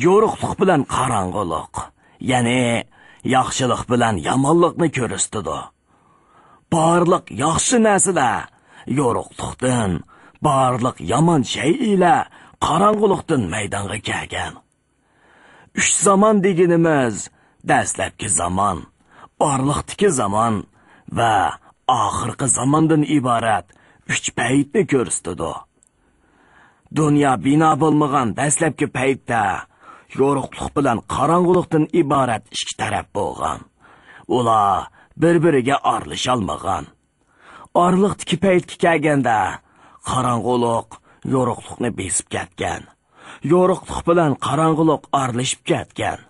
يورۇقلۇق بىلەن قاراڭغۇلۇق، يەنى ياخشىلىق بىلەن يامانلىقنى كۆرسىتىدۇ. بارلىق ياخشى نەرسىلەر يورۇقلۇقتىن، بارلىق يامان شەيئىلەر قاراڭغۇلۇقتىن مەيدانغا كەلگەن. ئۈچ زامان دېگىنىمىز دەسلەپكى زامان، ئارىلىقتىكى زامان ۋە ئاخىرقى زاماندىن ئىبارەت ئۈچ پەيتنى كۆرسىتىدۇ. دۇنيا بىنا بولمىغان دەسلەپكى پەيتتە يورۇقلۇق بىلەن قاراڭغۇلۇقتىن ئىبارەت ئىككى تەرەپ بولغان. ئۇلار بىر-بىرىگە ئارىلىشالمىغان. ئارىلىقتىكى پەيتكە كەلگەندە، قاراڭغۇلۇق يورۇقلۇقنى بېسىپ كەتكەن. يورۇقلۇق بىلەن قاراڭغۇلۇق ئارىلىشىپ كەتكەن.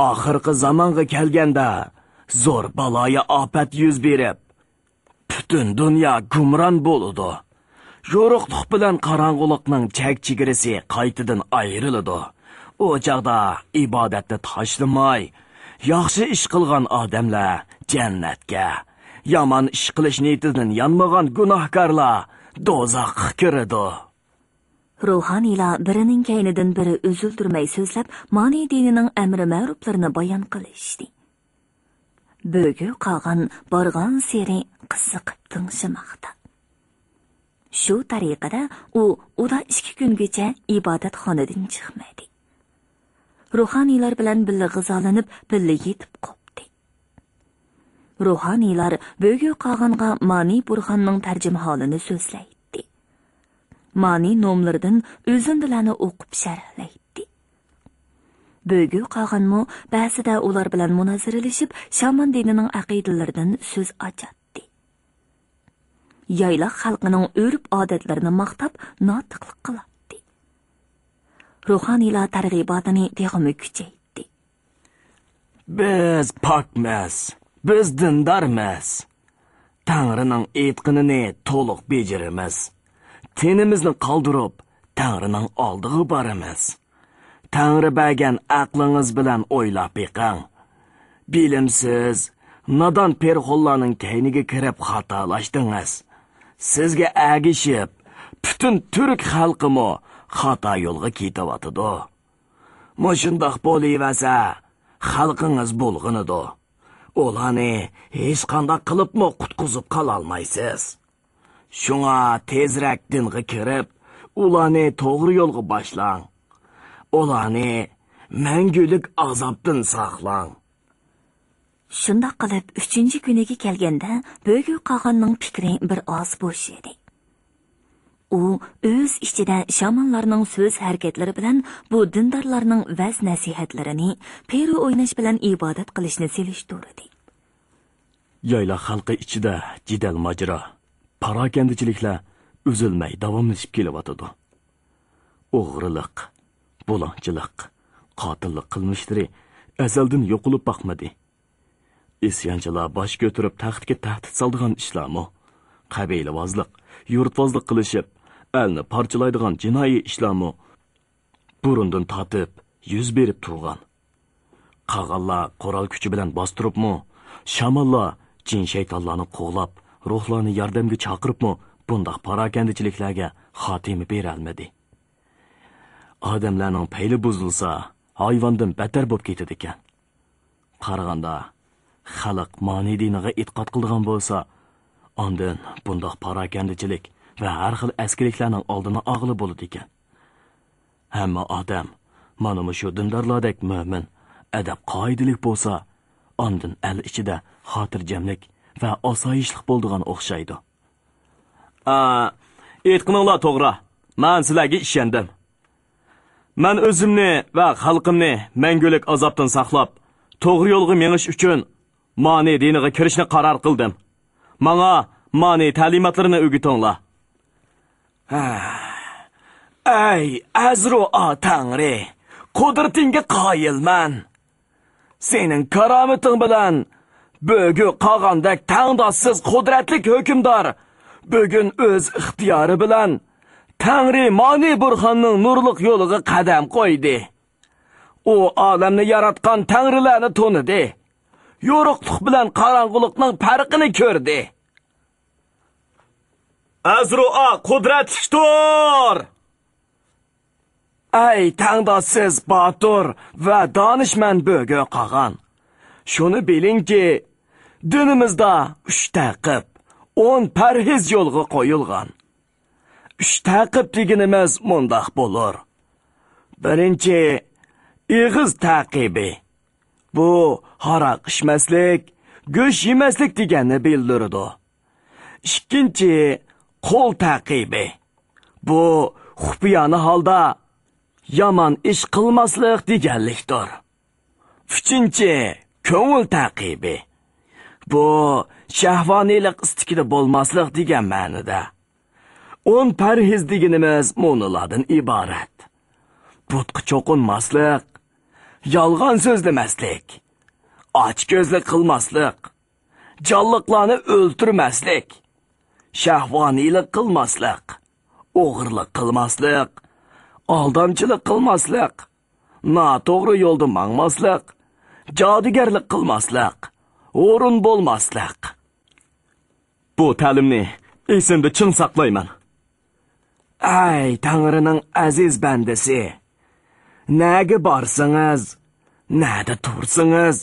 ئاخىرقى زامانغا كەلگەندە، زور بالايىئاپەت يۈز بېرىپ، پۈتۈن دۇنيا گۇمران بولىدۇ. يورۇقلۇق بىلەن قاراڭغۇلۇقنىڭ چەك-چېگرىسى قايتىدىن ئايرىلىدۇ. ئۇ چاغدا ئىبادەتنى تاشلىماي، ياخشى ئىش قىلغان ئادەملەر جەننەتكە، يامان ئىش قىلىش نىيىتىدىن يانمىغان گۇناھكارلار دوزاخقا كىرىدۇ. روھانىيلار بىرىنىڭ كەينىدىن بىرى ئۈزۈلدۈرمەي سۆزلەپ، مانى دىنىنىڭ ئەمرى مەرۇپلىرىنى بايان قىلىشتى. بۆگۈ قاغان بارغانسېرى قىزىقىپ تىڭشىماقتا. شۇ تەرىقىدە ئۇ ئۇدا ئىككى كۈنگىچە ئىبادەتخانىدىن چىقمىدى. روھانىيلار بىلەن بىللە غىزالىنىپ، بىللە يېتىپ قوپتى. روھانىيلار بۆگۈ قاغانغا مانى بۇرھاننىڭ تەرجىمىھالىنى سۆزلەيتتى. مانى نوملىرىدىن ئۈزۈندىلەرنى ئوقۇپ شەرھلەيتتى. بۆگۈ قاغانمۇ بەزىدە ئۇلار بىلەن مۇنازىرىلىشىپ، شامان دىنىنىڭ ئەقىدىلىرىدىن سۆز ئاچاتتى. يايلاق خەلقىنىڭ ئۆرپ-ئادەتلىرىنى ماختاپ، ناتىقلىق قىلاتتى. روھانىيلار تەرغىباتىنى تېخىمۇ كۈچەيتتى. بىز پاكمىز، بىز دىندارمىز. تەڭرىنىڭ ئېيتقىنىنى تولۇق بېجىرىمىز. تېنىمىزنى قالدۇرۇپ، تەڭرىنىڭ ئالدىغا بارىمىز. تەڭرى بەرگەن ئەقلىڭىز بىلەن ئويلاپ بېقىڭ. بىلىمسىز، نادان پېرىخونلارنىڭ كەينىگە كىرىپ خاتالاشتىڭىز. سىزگە ئەگىشىپ، پۈتۈن تۈرك خەلقىمۇ خاتا يولغا كېتىۋاتىدۇ. مۇشۇنداق بولۇۋەرسە، خەلقىڭىز بۇلغىنىدۇ. ئۇلارنى ھېچقانداق قىلىپمۇ قۇتقۇزۇپ قالالمايسىز. شۇڭا تېزرەك دىنغا كىرىپ، ئۇلارنى توغرا يولغا باشلاڭ. ئۇلارنى مەڭگۈلۈك ئازابتىن ساقلاڭ. شۇنداق قىلىپ، ئۈچىنچى كۈنىگە كەلگەندە، بۆگۈ قاغاننىڭ پىكرى بىر ئاز بوشىدى. ئۇ ئۆز ئىچىدە شامانلارنىڭ سۆز ھەرىكەتلىرى بىلەن بۇ دىندارلارنىڭ ۋەز نەسىھەتلىرىنى، پېرى ئويناش بىلەن ئىبادەت قىلىشنى سېلىشتۇردى. يايلاق خەلقى ئىچىدە جېدەل ماجىرا، پاراكەندىچىلىكلەر ئۈزۈلمەي داۋاملىشىپ كېلىۋاتىدۇ. ئوغرىلىق، بۇلاڭچىلىق، قاتىللىق قىلمىشلىرى ئەزەلدىن يوقىلىپ باقمىدى. ئىسيانچىلار باش كۆتۈرۈپ تەختكە تەھدىت سالىدىغان ئىشلارمۇ، قەبىلىۋازلىق، يۇرتۋازلىق قىلىشىپ، ئەلنى پارچىلايدىغان جىنايى ئىشلارمۇ بۇرۇندىن تارتىپ يۈز بېرىپ تۇرغان. قاغانلار قورال كۈچى بىلەن باستۇرۇپمۇ، شامانلار جىن-شەيتانلارنى قوغلاپ، روھلارنى ياردەمگە چاقىرىپمۇ، بۇنداق پاراكەندىچىلىكلەرگە خاتىمە بېرەلمىدى. ئادەملەرنىڭ پەيلى بۇزۇلسا، ھايۋاندىن بەتتەر بوپ كېتىدىكەن. قارىغاندا، خەلق مانى دىنىغا ئېتىقاد قىلىدىغان بولسا، ئاندىن بۇنداق پاراكەندىچىلىك ۋە ھەر خىل ئەسكىلىكلەرنىڭ ئالدىنى ئالغىلى بولىدىكەن. ھەممە ئادەم مانا مۇشۇ دىندارلاردەك مۆمىن، ئەدەپ-قائىدىلىك بولسا، ئاندىن ئەل ئىچىدە خاتىرجەملىك ۋە ئاسايىشلىق بولىدىغان ئوخشايدۇ. ئا، ئېيتقىنىڭلار توغرا. مەن سىلەرگە ئىشەندىم. مەن ئۆزۈمنى ۋە خەلقىمنى مەڭگۈلۈك ئازابتىن ساقلاپ، توغرا يولغا مېڭىش ئۈچۈن مانى دىنىغا كىرىشنى قارار قىلدىم. ماڭا مانى تەلىماتلىرىنى ئۆگىتىڭلار. ھە. ئەي ئەزرۇئا تەڭرى، قۇدرىتىڭگە قايىلمەن. سېنىڭ كارامىتىڭ بىلەن بۆگۈ قاغاندەك تەڭداشسىز قۇدرەتلىك ھۆكۈمدار بۈگۈن ئۆز ئىختىيارى بىلەن تەڭرى مانى بۇرھاننىڭ نۇرلۇق يولىغا قەدەم قويدى. ئۇ ئالەمنى ياراتقان تەڭرىلەرنى تونۇدى. يورۇقلۇق بىلەن قاراڭغۇلۇقنىڭ پەرقىنى كۆردى. ئەزرۇئا قۇدرەتلىكتۇر! ئەي تەڭداشسىز باتۇر ۋە دانىشمەن بۆگۆ قاغان! شۇنى بىلىڭكى، دىنىمىزدا ئۈچ تەقىب، ئون پەرھىز يولغا قويۇلغان. ئۈچ تەقىب دېگىنىمىز مۇنداق بولۇر. بىرىنچى، ئېغىز تەقىبى. بۇ ھاراق ئىچمەسلىك، گۆش يېمەسلىك دېگەننى بىلدۈرىدۇ. ئىككىنچى، قول تەقىبى. بۇ خۇپىيانە ھالدا يامان ئىش قىلماسلىق دېگەنلىكتۇر. ئۈچىنچى، كۆڭۈل تەقىبى. بۇ شەھۋانىيلىق ئىستىكىدە بولماسلىق دېگەن مەنىدە. ئون پەرھىز دېگىنىمىز مۇنۇلاردىن ئىبارەت: بۇتقا چوقۇنماسلىق، يالغان سۆزلىمەسلىك، ئاچكۆزلۈك قىلماسلىق، جانلىقلارنى ئۆلتۈرمەسلىك، شەھۋانىيلىق قىلماسلىق، ئوغرىلىق قىلماسلىق، ئالدامچىلىق قىلماسلىق، ناتوغرا يولدا ماڭماسلىق، جادۇگەرلىك قىلماسلىق، ھورۇن بولماسلىق. بۇ تەلىمنى ئېسىمدە چىڭ ساقلايمەن. ئەي تەڭرىنىڭ ئەزىز بەندىسى! نەگە بارسىڭىز، نەدە تۇرسىڭىز،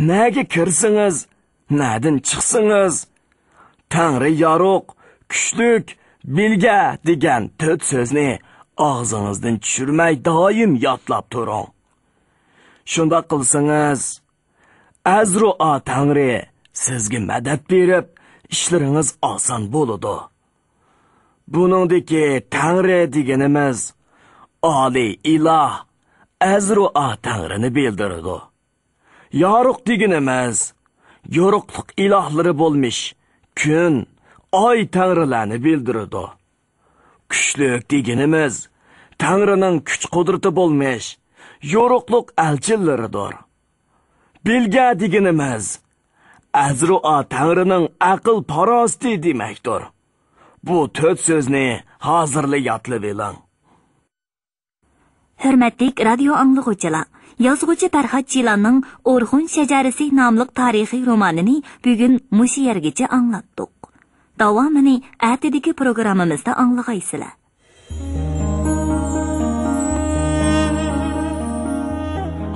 نەگە كىرسىڭىز، نەدىن چىقسىڭىز، تەڭرى يارۇق، كۈچلۈك، بىلگە دېگەن تۆت سۆزنى ئاغزىڭىزدىن چۈشۈرمەي دائىم يادلاپ تۇرۇڭ. شۇنداق قىلسىڭىز، ئەزرۇئا تەڭرى سىزگە مەدەت بېرىپ، ئىشلىرىڭىز ئاسان بولىدۇ. بۇنىڭدىكى تەڭرى دېگىنىمىز ئالىي ئىلاھ ئەزرۇئا تەڭرىنى بىلدۈرىدۇ. يارۇق دېگىنىمىز يورۇقلۇق ئىلاھلىرى بولمىش كۈن، ئاي تەڭرىلەرنى بىلدۈرىدۇ. كۈچلۈك دېگىنىمىز تەڭرىنىڭ كۈچ-قۇدرىتى بولمىش يورۇقلۇق ئەلچىلىرىدۇر. بىلگە دېگىنىمىز ئەزرۇئا تەڭرىنىڭ ئەقىل-پاراسىتى دېمەكتۇر. بۇ تۆت سۆزنى ھازىرلا يادلىۋېلىڭ. ھۆرمەتلىك رادىيو ئاڭلىغۇچىلار، يازغۇچى پەرھات جىلاننىڭ ئورخۇن شەجەرىسى ناملىق تارىخىي رومانىنى بۈگۈن مۇشۇ يەرگىچە ئاڭلاتتۇق. داۋامىنى ئەتىدىكى پروگراممىمىزدا ئاڭلىغايسىلەر.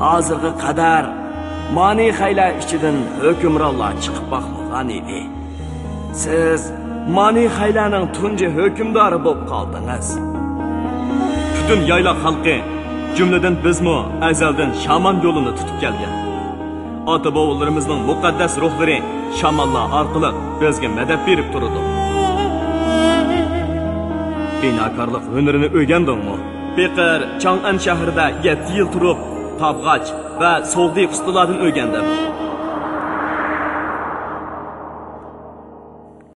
ھازىرغا قەدەر مانىخەيلەر ئىچىدىن ھۆكۈمرانلار چىقىپ باقمىغان ئىدى. سىز مانىخەيلەرنىڭ تۇنجى ھۆكۈمدارى بولۇپ قالدىڭىز. پۈتۈن يايلاق خەلقى، جۈملىدىن بىزمۇ ئەزەلدىن شامان يولىنى تۇتۇپ كەلگەن. ئاتا-بوۋىلىرىمىزنىڭ مۇقەددەس روھلىرى شامانلار ئارقىلىق بىزگە مەدەت بېرىپ تۇرىدۇ. بىناكارلىق ھۈنىرىنى ئۆگەندىڭمۇ؟ پېقىر چاڭئەن شەھىرىدە يەتتە يىل تۇرۇپ، تابغاچ ۋە سوغدى ئۇستىلاردىن ئۆگەندىم.